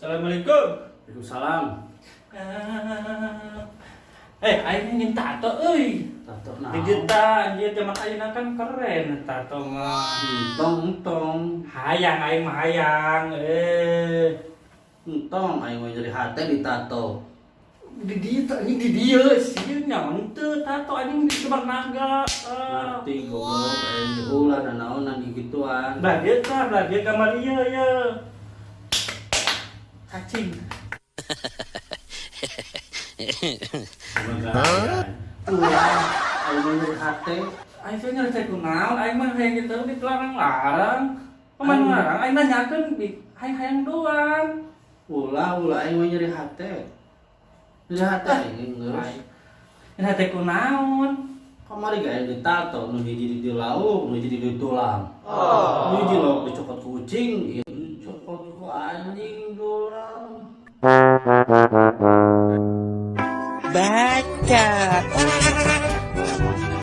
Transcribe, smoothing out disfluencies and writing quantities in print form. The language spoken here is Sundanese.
Assalamualaikum. Waalaikumsalam. Eh, aing ingin tato euy. Tato naon? Digital anjir, zaman ayeuna kan keren tato mah. Entong, entong. Hayang aing mah hayang. Eh, Entong aing mah nyeri hate ditato. Di dieu teh anjing, di dieu sieun nya henteu tato anjing di gambar naga. Ah. Ngerti goblok, aing ulah nanaonan gituan. Belah dieu tah, belah dieu gambar ieu ye. Cacing. Hah? Ulah aing mah nyeri hate. Aing teh nyeri teh kunaon, aing mah hayang gitu dilarang-larang. Pemain larang, aing nanyakeun di hayang hayang doang. Ulah, ulah, aing mah nyeri hate. Nyeri hate aing geus. Nyeri hate kunaon? Kamari ge aing ditato, nu hiji di lauk, nu hiji di tulang. Nu hiji lauk dicokot ku ucing, ieu dicokot ku anjing tulang. Baca.